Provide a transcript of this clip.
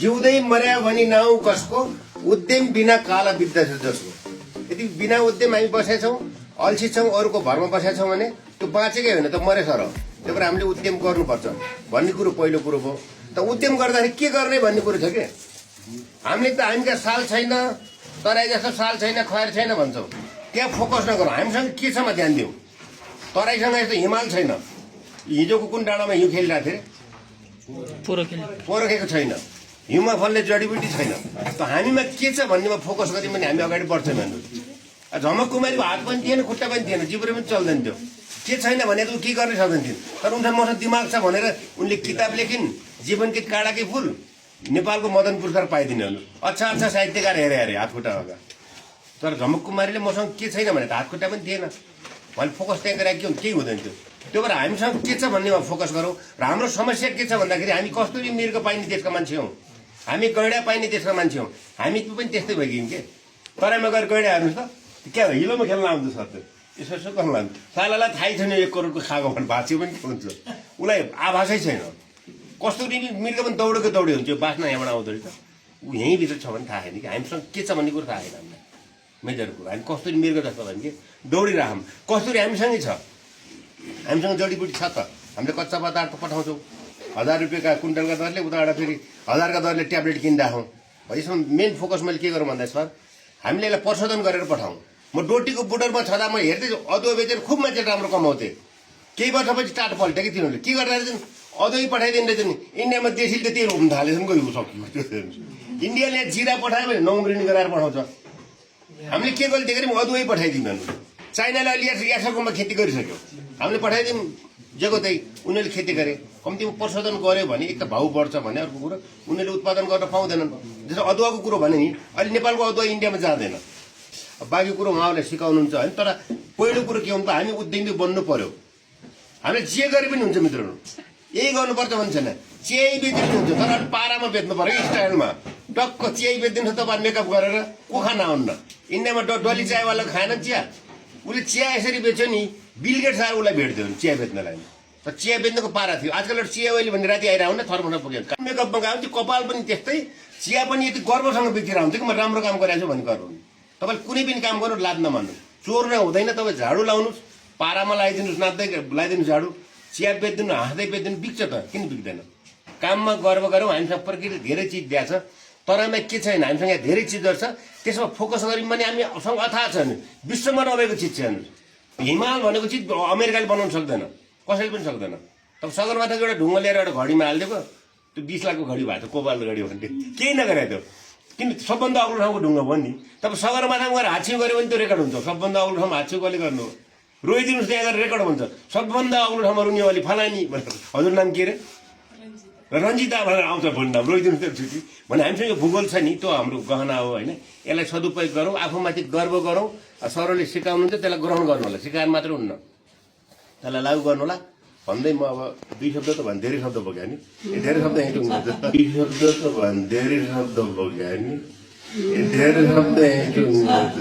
जिउँदै मर्या भनी नाउँ कसको, उद्यम बिना काला बित्दा जसको। यदि बिना उद्यम हामी बसेका छौँ, अल्छी छौँ, अरूको भरमा बसेका छौँ भने त्यो बाँचेकै होइन, त मरे सर। त्यही भएर हामीले उद्यम गर्नुपर्छ भन्ने कुरो पहिलो कुरो भयो। त उद्यम गर्दाखेरि के गर्ने भन्ने कुरो छ कि हामीले त हामीका साल छैन, तराई जस्तो साल छैन, खैर छैन भन्छौँ। त्यहाँ फोकस नगरौँ, हामीसँग के छमा ध्यान दिउँ। तराईसँग यस्तो हिमाल छैन। हिजोको कुन डाँडामा हिउँ खेलिरहेको थिएँ, पोरखेको छैन, हिउँमा फल्ने जडीबुटी छैन। त हामीमा के छ भन्नेमा फोकस गऱ्यौँ भने हामी अगाडि बढ्छौँ। भन्नु झमक कुमारीको हात पनि थिएन, खुट्टा पनि थिएन, जिब्रो पनि चल्दैन थियो। के छैन भने त ऊ के गर्न सक्दैन थियो। तर उनसँग मसँग दिमाग छ भनेर उनले किताब लेखिन्, जीवनकै काँडाकै फुल, नेपालको मदन पुरस्कार पाइदिने हुनु। अच्छा अच्छा साहित्यकार हेरे हेरे हात खुट्टा होगा। तर झमक कुमारीले मसँग के छैन भने त हात खुट्टा पनि थिएन। मैले फोकस त्यहाँ गरेर के केही हुँदैन थियो। त्यो भएर हामीसँग के छ भन्नेमा फोकस गरौँ। र हाम्रो समस्या के छ भन्दाखेरि हामी कस्तुरी मृग पाइने देशका मान्छे हौँ, हामी गैँडा पाइने देशका मान्छे हौँ। हामी पनि त्यस्तै भइगयौँ के। तराईमा गएर गैँडा हेर्नुहोस् त, क्या हिलोमा खेल्न आउँछ सर, यसो यसो गर्न लान्छ। सालालाई थाहै छैन 1 करोडको खाएको भने भाँच्यो पनि हुन्छ, उसलाई आभासै छैन। कस्तुरी मृग पनि दौडेको दौडे हुन्छ, बाँच्न यहाँबाट आउँदो रहेछ। ऊ यहीँभित्र छ भने थाहा छैन कि हामीसँग के छ भन्ने कुरो थाहा छैन हामीलाई। मेजर कुरो हामी कस्तुरी मृग जस्तो भने कि दौडिरहौँ। कस्तुरी हामीसँगै छ, हामीसँग जडीबुटी छ त। हामीले कच्चा पदार्थ पठाउँछौँ 1000 रुपियाँका कुइन्टलका दरले, उताबाट फेरि 1000का दरले ट्याब्लेट किनिराखौँ। यसमा मेन फोकस मैले के गरौँ भन्दा सर, हामीले यसलाई प्रशोधन गरेर पठाउँ। म डोटीको बोर्डरमा छँदा म हेर्दै अदुवा बेचेर खुब मान्छे राम्रो कमाउँथेँ। केही वर्षपछि टाटो पल्ट्यो कि तिनीहरूले के गर्दा रहेछन्, अदुवा पठाइदिनु रहेछ नि। इन्डियामा देशीले त त्यही रोप्नु थालेछन्, गयो सक्यो। इन्डियाले जिरा पठायो भने 9 ब्रिनी गराएर पठाउँछ। हामीले के गल्ती गऱ्यौँ, अदुवै पठाइदिउँ भन्नु। चाइनाले अलि यासकोमा खेती गरिसक्यो, हामीले पठाइदिउँ जेको त्यही। उनीहरूले खेती गरे, कम्तीमा प्रशोधन गऱ्यो भने एक त भाउ बढ्छ भने, अर्को कुरो उनीहरूले उत्पादन गर्न पाउँदैनन्। जस्तो अदुवाको कुरो भने नि, अहिले नेपालको अदुवा इन्डियामा जाँदैन। बाँकी कुरो उहाँहरूले सिकाउनुहुन्छ होइन। तर पहिलो कुरो के हुन्छ, हामी उद्यमी बन्नु पर्यो। हामीले जे गरे पनि हुन्छ मित्रहरू, यही गर्नुपर्छ भन्छ छैन। चिया बेच्नु हुन्छ, तर पारामा बेच्नु पर्यो, स्टाइलमा टक्क चिया बेचिदिन्छ। तपाईँ मेकअप गरेर को खान आउन्न। इन्डियामा डली चियावाला खाएन चिया, उसले चिया यसरी बेच्यो नि, बिल गेट्स आएर उसलाई भेट्थ्यो नि चिया बेच्नलाई। तर चिया बेच्नुको पारा थियो। आजकल चिया ओइली भन्ने राति आइरहनु न थर्मोस पुग्यो। मेकअपमा गयो त्यो कपाल पनि त्यस्तै, चिया पनि यति गर्वसँग बेचेर आउँथ्यो कि म राम्रो काम गरेको छु भन्ने गर्नु। तपाईँले कुनै पनि काम गर्नु लाज नमान्नु, चोर नै हुँदैन। तपाईँ झाडु लाउनुहोस्, पारामा लगाइदिनुहोस्, नाच्दै लगाइदिनुहोस् झाडु, चिया बेचिदिनु, हाँस्दै बेचिदिनु, बिक्छ त, किन बिक्दैन। काममा गर्व गरौँ। हामीसँग प्रकृतिले धेरै चिज दिएको छ, तराईमा के छैन, हामीसँग यहाँ धेरै चिजहरू छ। त्यसमा फोकस गऱ्यौँ भने हामीसँग अथाह छ नि, विश्वमा नभएको चिज छ। हिमाल भनेको चिज अमेरिकाले बनाउन सक्दैन, कसैले पनि सक्दैन। तब सगरमाथाको एउटा ढुङ्गा लिएर एउटा घडीमा हालिदिएको, त्यो 20 लाखको घडी भएको थियो, कोबाल घडी भन्ने, केही नगरे त्यो। किन सबभन्दा अग्लो ठाउँको ढुङ्गा भयो नि। तब सगरमाथामा गएर हात छिउ गऱ्यो भने त्यो रेकर्ड हुन्छ। सबभन्दा अग्लो ठाउँमा हात छिउ कसले गर्नु, रोइदिनुहोस् त्यहाँ गएर रेकर्ड हुन्छ। सबभन्दा अग्लो ठाउँमा रुनिवाली फलानी भनेर, हजुर नाम के अरे, रञ्जिता भनेर आउँछ भोलि नाम, रोइदिनुहोस् त्यो भने। हामीसँग यो भूगोल छ नि, त्यो हाम्रो गहना हो होइन। यसलाई सदुपयोग गरौँ, आफूमाथि गर्व गरौँ। सरले सिकाउनुहुन्छ त्यसलाई ग्रहण गर्नु होला, सिकाएर मात्र हुन्न, त्यसलाई लागू गर्नु होला भन्दै म अब 2 शब्द त भन्दा धेरै शब्द बोक्यो नि, धेरै शब्द यहीँ टुङ्गिन्छ। 2 शब्द त भन्दा धेरै शब्द बोक्यो नि, धेरै शब्द यहीँ टुङ्गिन्छ।